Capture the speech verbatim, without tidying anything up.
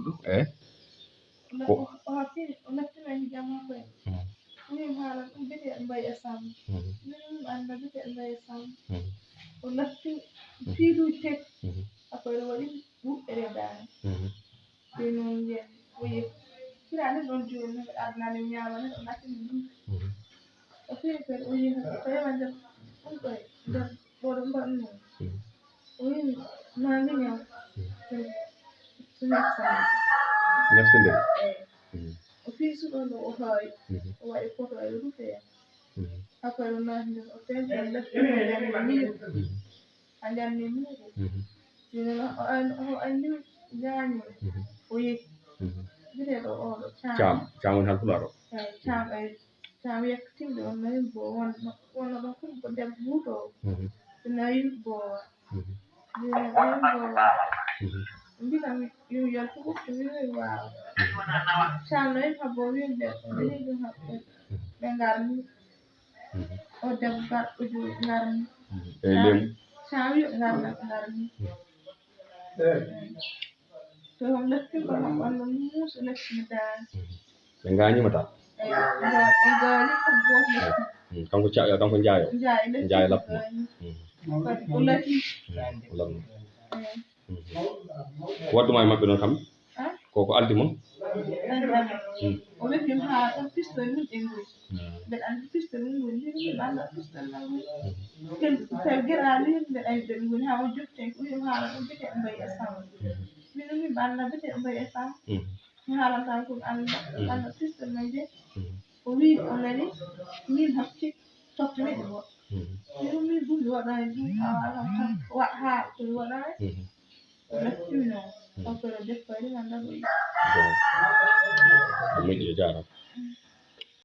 Ɗum, eh? Ko o hatti, o nattina e jam makko en. Min haala ɗum bite mbay e sam. Min annda bite mbay e sam. O natti piiduuji tati. Akoy o waɗi ɓuɓɓere daani. Ɓe noon yen o yehi. Sira ni ɗon jooni, adnani ñaama ni, o nattini ɗum. O fini kadi o yehi, o tawi nder ɗum ɗo, nder ɗo ɗo mbaɗ noon. O wiyi, "Maa ngi ñaw." So ñefta nder. Ñefta nder? Eey. O fii suɗo ɗo o haawi. O waɗi poto e rufe. Akoy o naati nder, o tenti e nder, o miiri. A njanni miiri. Jooni noon o an-, o anndi gaañi. O yehi. Biyeteeɗo oo ɗo Caam. Caam, Caam woni Haalpulaar o? Eey, Caam, eey. Caam yekkatimde on nayi bo won-, wonno ɗon fof ko debbo buuto o. So nayi boowa. Jooni nayi boowa. Mbiyam yo yaltu ɓoftu, mi waawa. Caam nayi habbo wiide, o dañi ɗum haɓɓude. Ɓe ngarni. O debbo garɗo jooni ngarni. E lem. Caam yo ngarna, ngarni. To hom leppi ko wonno muuso leppi daani. Ɓe ngaañiima tan. Eey, ɓe nga-, ɓe ngaali ko gooto leppi. Kanko ca-, kanko Njaayo. Njaayo leppi. Njaayo lappi mo. Kadi o lati. O lamni. Eey. Ko waɗduma e maɓɓe noon kam? Ko, ko aldi mon? O wiyii haa ɗon pistol mum en ngoni. Mbeɗa anndi pistol mum ngoni, mbiɗa anndi pistol mum ngoni. Ken tawi geraali, mbeɗa anndi ɓe ngoni, haa o jofti en, o wiyii haa ɗon bete mbay e sam. Min mi banda bete mbay e sam. Mi haalan tan ko annda, annda pistol mum je. O wii o nani, min hatti tottumi ɗum o. Min min ɗum mi waɗani ɗum, a waɗan tan, wa-, haa to mi waɗani. Ɓe timno, o koro defari man ɗaɗo yi. Bon. Moƴƴi, a jaaraama.